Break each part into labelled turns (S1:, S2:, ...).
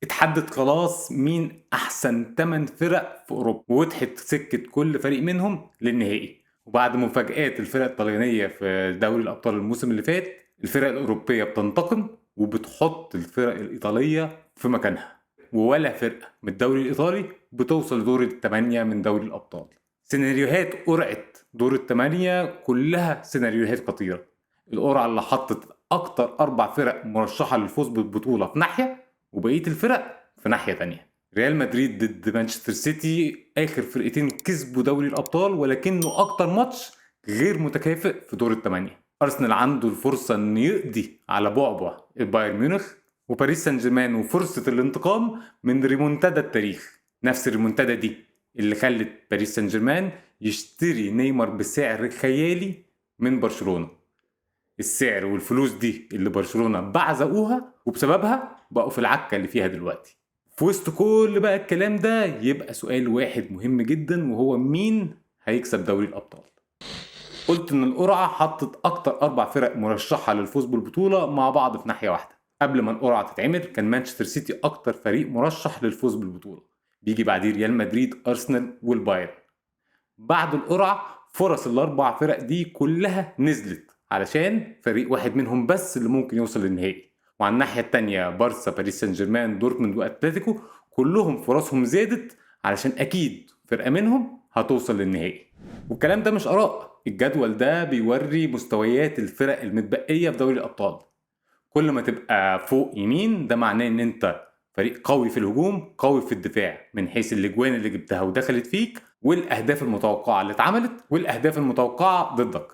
S1: اتحدد خلاص مين احسن 8 فرق في اوروبا، ووضحت سكة كل فريق منهم للنهائي. وبعد مفاجآت الفرق الطليانيه في دوري الابطال الموسم اللي فات، الفرق الاوروبية بتنتقم وبتحط الفرق الايطالية في مكانها، ولا فرقه من الدوري الايطالي بتوصل لدور الثمانية من دوري الابطال. سيناريوهات قرعه دور الثمانية كلها سيناريوهات خطيرة. القرعة اللي حطت اكتر 4 فرق مرشحة للفوز بالبطولة في ناحية، وبقية الفرق في ناحية تانية. ريال مدريد ضد مانشستر سيتي، اخر فرقتين كسبوا دوري الابطال، ولكنه اكتر ماتش غير متكافئ في دور الثمانية. ارسنال عنده الفرصة انه يقضي على بعبع البايرن ميونخ، وباريس سان جيرمان وفرصه الانتقام من ريمونتادا التاريخ، نفس الريمونتادا دي اللي خلت باريس سان جيرمان يشتري نيمار بسعر خيالي من برشلونة. السعر والفلوس دي اللي برشلونة بعزقوها وبسببها بقوا في العكة اللي فيها دلوقتي. في وسط كل بقى الكلام ده يبقى سؤال واحد مهم جدا، وهو مين هيكسب دوري الأبطال؟ قلت إن القرعة حطت أكتر 4 فرق مرشحة للفوز بالبطولة مع بعض في ناحية واحدة. قبل ما القرعة تتعمل كان مانشستر سيتي أكتر فريق مرشح للفوز بالبطولة، بيجي بعديه ريال مدريد، أرسنال والبايرن. بعد القرعة فرص ال4 فرق دي كلها نزلت علشان فريق واحد منهم بس اللي ممكن يوصل للنهائي. وعلى الناحية التانية بارسا، باريس سان جيرمان، دورتموند وأتلتيكو كلهم فرصهم زادت علشان أكيد فرقة منهم هتوصل للنهائي. والكلام ده مش آراء، الجدول ده بيوري مستويات الفرق المتبقية في دوري الأبطال. كل ما تبقى فوق يمين ده معناه إن أنت فريق قوي في الهجوم، قوي في الدفاع من حيث الأجوان اللي جبتها ودخلت فيك، والأهداف المتوقعة اللي اتعملت، والأهداف المتوقعة ضدك.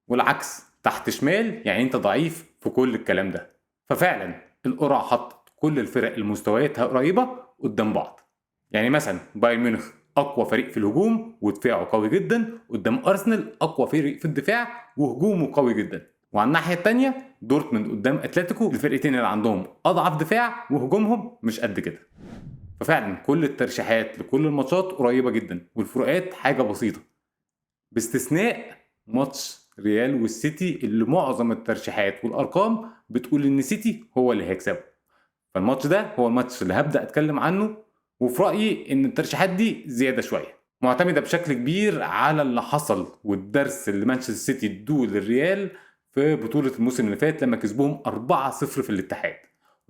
S1: والعكس تحت شمال يعني انت ضعيف في كل الكلام ده. ففعلا القرعة حطت كل الفرق اللي مستوياتها قريبة قدام بعض. يعني مثلا بايرن ميونخ اقوى فريق في الهجوم ودفاعه قوي جدا، قدام ارسنال اقوى فريق في الدفاع وهجومه قوي جدا. وعلى الناحية التانية دورتموند قدام اتلتيكو، الفرقتين اللي عندهم اضعف دفاع وهجومهم مش قد كده. ففعلا كل الترشيحات لكل الماتشات قريبة جدا والفروقات حاجة بسيطة، باستثناء ماتش ريال والسيتي اللي معظم الترشيحات والارقام بتقول ان سيتي هو اللي هيكسبه. فالماتش ده هو الماتش اللي هبدا اتكلم عنه، وفي رايي ان الترشيحات دي زيادة شوية، معتمدة بشكل كبير على اللي حصل والدرس اللي مانشستر سيتي ادوه للريال في بطوله الموسم اللي فات لما كسبوهم 4-0 في الاتحاد.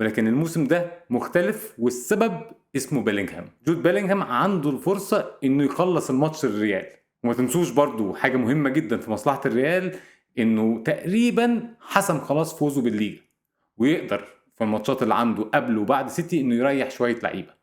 S1: ولكن الموسم ده مختلف، والسبب اسمه بيلينغهام. جود بيلينغهام عنده الفرصة انه يخلص الماتش للريال. وما تنسوش برضو حاجة مهمة جدا في مصلحة الريال، انه تقريبا حسم خلاص فوزه بالليجا، ويقدر في الماتشات اللي عنده قبل وبعد سيتي انه يريح شوية لعيبة.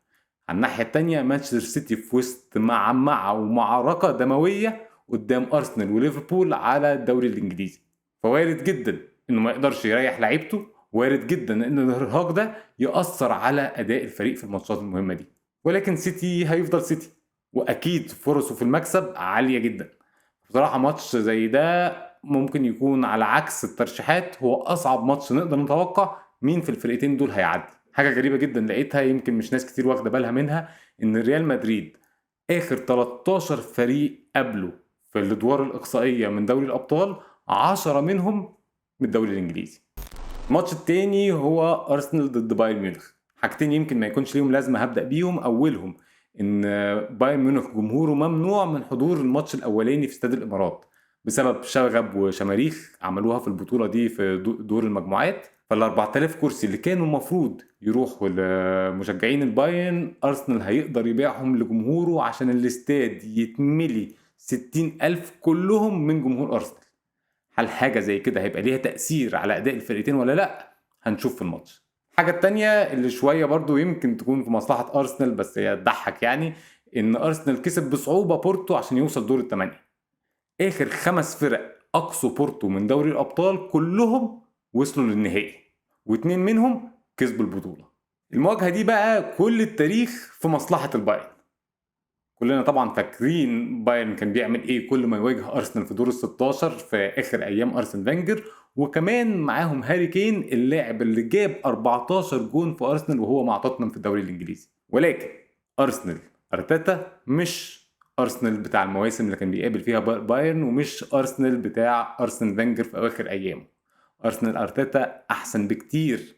S1: على الناحية التانية مانشستر سيتي في وسط معمعة ومعركة دموية قدام ارسنال وليفربول على الدوري الانجليزي، فوارد جدا انه ما يقدرش يريح لعيبته، وارد جدا ان الارهاق ده يأثر على اداء الفريق في الماتشات المهمة دي. ولكن سيتي هيفضل سيتي، واكيد فرصة في المكسب عالية جدا. بصراحة ماتش زي ده ممكن يكون على عكس الترشيحات هو اصعب ماتش نقدر نتوقع مين في الفرقتين دول هيعدي. حاجة غريبة جدا لقيتها يمكن مش ناس كتير واخده بالها منها، ان ريال مدريد اخر 13 فريق قابله في الادوار الاقصائية من دوري الابطال 10 منهم من الدوري الانجليزي. الماتش التاني هو ارسنال ضد بايرن ميونخ. حاجتين يمكن ما يكونش ليهم لازمه هبدا بيهم. اولهم ان بايرن ميونخ جمهوره ممنوع من حضور الماتش الاولاني في استاد الامارات بسبب شغب وشماريخ عملوها في البطولة دي في دور المجموعات. فال 4000 كرسي اللي كانوا المفروض يروحوا لمشجعين البايرن، ارسنال هيقدر يبيعهم لجمهوره عشان الاستاد يتملي 60,000 كلهم من جمهور ارسنال. هل حاجة زي كده هيبقى ليها تاثير على اداء الفرقتين ولا لا؟ هنشوف في الماتش. الحاجة التانية اللي شوية برضو يمكن تكون في مصلحة أرسنال بس هي تضحك، يعني إن أرسنال كسب بصعوبة بورتو عشان يوصل دور الثمانية. آخر 5 فرق أقصوا بورتو من دوري الأبطال كلهم وصلوا للنهائي، و2 منهم كسبوا البطولة. المواجهة دي بقى كل التاريخ في مصلحة البايرن. كلنا طبعا فاكرين بايرن كان بيعمل ايه كل ما يواجه ارسنال في دور ال16 في اخر ايام ارسن فينجر، وكمان معاهم هاري كين اللاعب اللي جاب 14 جون في ارسنال وهو مع توتنهام في الدوري الانجليزي. ولكن ارسنال ارتيتا مش ارسنال بتاع المواسم اللي كان بيقابل فيها بايرن، ومش ارسنال بتاع ارسن فينجر في اواخر ايامه. ارسنال ارتيتا احسن بكتير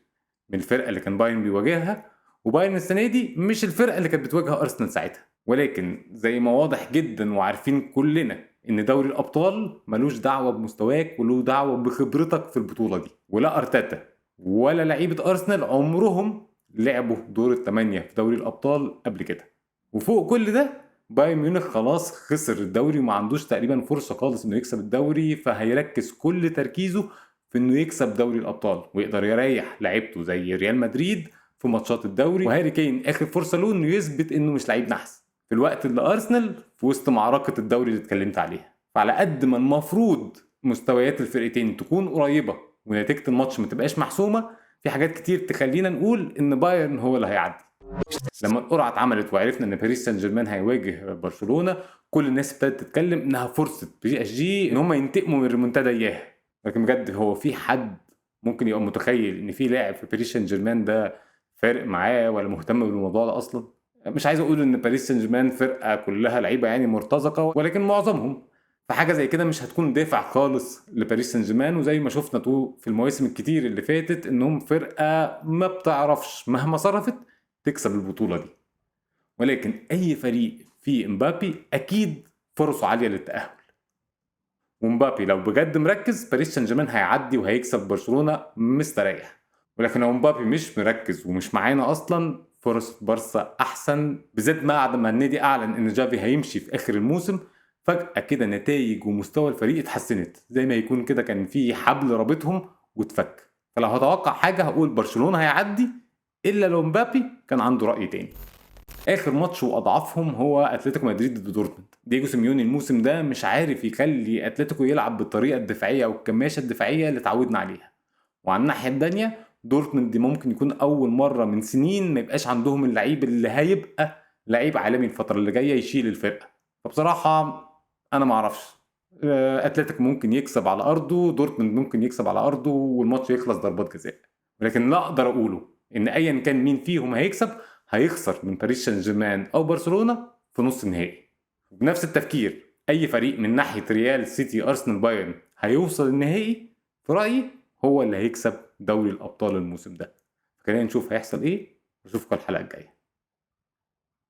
S1: من الفرقة اللي كان بايرن بيواجهها، وبايرن السنة دي مش الفرقة اللي كانت بتواجه ارسنال ساعتها. ولكن زي ما واضح جدا وعارفين كلنا ان دوري الابطال ملوش دعوه بمستواك وله دعوه بخبرتك في البطولة دي، ولا ارتيتا ولا لعيبة ارسنال عمرهم لعبوا دور الثمانية في دوري الابطال قبل كده. وفوق كل ده بايرن ميونخ خلاص خسر الدوري وما عندوش تقريبا فرصة خالص انه يكسب الدوري، فهيركز كل تركيزه في انه يكسب دوري الابطال ويقدر يريح لعيبته زي ريال مدريد في ماتشات الدوري. وهاري كين اخر فرصة له انه يثبت انه مش لعيب نحس في الوقت اللي ارسنال في وسط معركة الدوري اللي اتكلمت عليها. فعلى قد ما المفروض مستويات الفرقتين تكون قريبه ونتيجة الماتش ما تبقاش محسومة، في حاجات كتير تخلينا نقول ان بايرن هو اللي هيعدي. لما القرعة اتعملت وعرفنا ان باريس سان جيرمان هيواجه برشلونة، كل الناس ابتدت تتكلم انها فرصة PSG ان هم ينتقموا من الريمونتادا اياها. لكن بجد هو في حد ممكن يبقى متخيل ان في لاعب في باريس سان جيرمان ده فارق معاه ولا مهتم بالموضوع ده اصلا؟ مش عايز اقول ان باريس سان جيرمان فرقه كلها لعيبة يعني مرتزقة، ولكن معظمهم، فحاجه زي كده مش هتكون دافع خالص لباريس سان جيرمان. وزي ما شفنا طول في المواسم الكتير اللي فاتت انهم فرقه ما بتعرفش مهما صرفت تكسب البطولة دي. ولكن اي فريق فيه امبابي اكيد فرصة عالية للتاهل، ومبابي لو بجد مركز باريس سان جيرمان هيعدي وهيكسب برشلونة مستريح. ولكن لو مبابي مش مركز ومش معانا اصلا، فرص بارسا احسن، بالذات بعد ما النادي اعلن ان جافي هيمشي في اخر الموسم. فجأة كده نتائج ومستوى الفريق اتحسنت، زي ما يكون كده كان في حبل رابطهم واتفك. فلو هتوقع حاجة هقول برشلونة هيعدي، الا لو مبابي كان عنده رأي تاني. اخر ماتش واضعفهم هو اتلتيكو مدريد ضد دورتموند. دييجو سيميوني الموسم ده مش عارف يخلي اتلتيكو يلعب بالطريقة الدفاعية او الكماشه الدفاعية اللي اتعودنا عليها. وعلى الناحية الثانية دورتموند دي ممكن يكون اول مرة من سنين ما يبقاش عندهم اللعيب اللي هيبقى لعيب عالمي الفترة اللي جاية يشيل الفرقة. فبصراحة انا ما اعرفش، اتلتيكو ممكن يكسب على ارضه، دورتموند ممكن يكسب على ارضه والماتش يخلص ضربات جزاء. ولكن لا اقدر اقوله ان ايا كان مين فيهم هيكسب، هيخسر من باريس سان جيرمان او برشلونة في نص النهائي. وبنفس التفكير اي فريق من ناحية ريال، سيتي، ارسنال، بايرن هيوصل النهائي في رايي هو اللي هيكسب دوري الابطال الموسم ده. خلينا نشوف هيحصل ايه، واشوفكم الحلقة الجاية.